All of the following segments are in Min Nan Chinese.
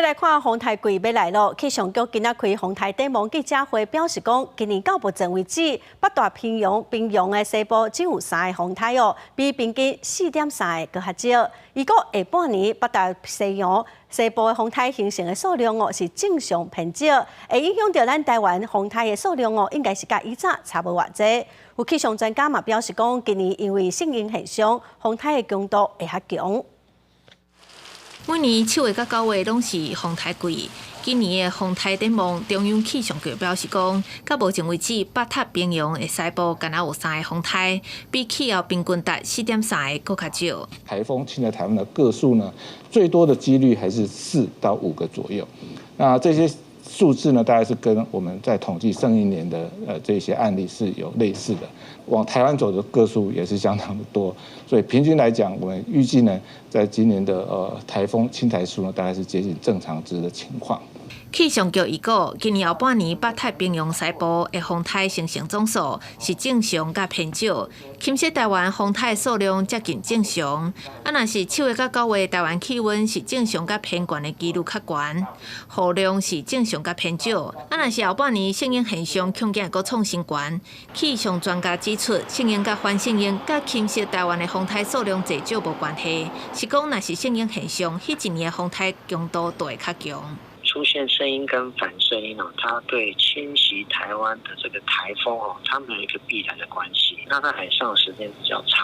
來看風颱季欲來囉，氣象局今仔開風颱展望記者會，表示講，今年到目前為止，北太平洋平洋的西部只有三个風颱哦，比平均4.3个閣較少。預估下半年北大西洋西部的風颱形成的數量哦是正常偏少，會影響著咱台灣風颱的數量哦，應該是佮以早差無偌濟。有氣象專家嘛表示講，今年因為聖嬰現象，風颱的強度會較強。每年7月佮9月攏是風颱季。今年的風颱展望，中央氣象局表示講，到目前為止，北太平洋的西部干焦有三个風颱，比氣候平均值4.3個閣較少。颱風侵來台灣的個數呢，最多的幾率還是4到5個左右。那這些數字呢，大概是跟我們在統計上一年的這些案例是有類似的。往台灣走的個數也是相當的多，所以平均來講，我們預計呢，在今年的颱風侵台數呢，大概是接近正常值的情況。氣象局預估，今年後半年北太平洋西部的風颱形成總數是正常佮偏少，侵襲台灣風颱數量接近正常。啊，若是7月佮9月台灣氣溫是正常佮偏懸的幾率較懸，雨量是正常佮偏少。啊，若是後半年聖嬰現象恐驚會閣創新懸。氣象專家指出，聖嬰佮反聖嬰佮侵襲台灣的風颱數量濟少無關係，是講若是聖嬰現象，彼一年的風颱強度就會較強。出現聖嬰跟反聖嬰哦，它對侵襲台灣的這個颱風哦，它沒有一個必然的關係。那在海上時間比較長，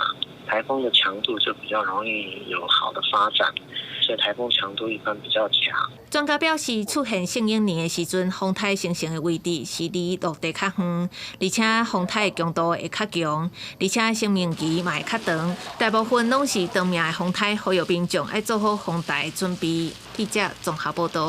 颱風的強度就比較容易有好的發展，所以颱風強度一般比較強。專家表示，出現聖嬰年的時陣，風颱形成的位置是離陸地較遠，而且風颱的強度會較強，而且生命期嘛會較長。大部分攏是長命的風颱，呼籲民眾愛做好防台的準備。記者綜合報導。